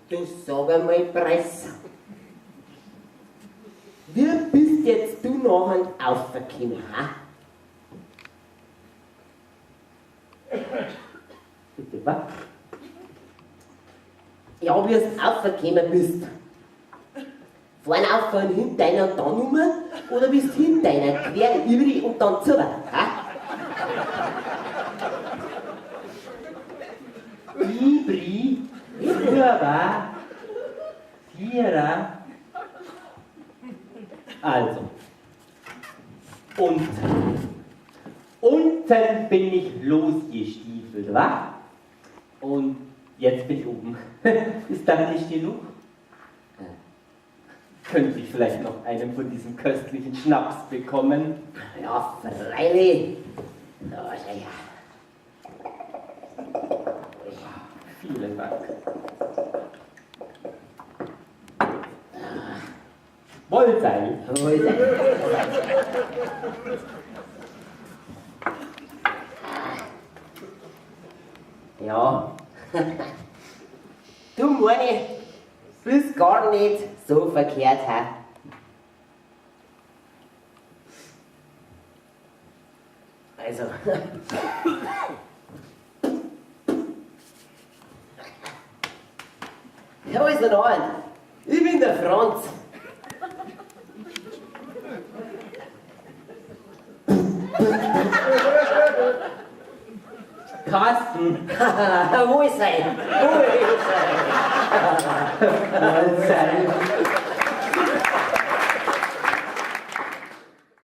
Du sag einmal, Press. Wie bist jetzt du nachher aufgekommen, ha? Bitte was? Ja, wie du aufgekommen bist. Vorne auf und hinter einer und dann um, oder bist hinter einer quer über die und dann zu, ha? Ibri, Fünfer, Vierer. Also. Und unten bin ich losgestiefelt, wa? Und jetzt bin ich oben. Ist das nicht genug? Könnte ich vielleicht noch einen von diesem köstlichen Schnaps bekommen? Ja, freilich. Ja, ja, ja. Vielen Dank. Wohlsein. Wohlsein. Ja. Du meine, bist gar nicht so verkehrt, hä? Also. Ja, also noch ein. Ich bin der Franz. Carsten. Wohlsein. Wohlsein. Wohlsein.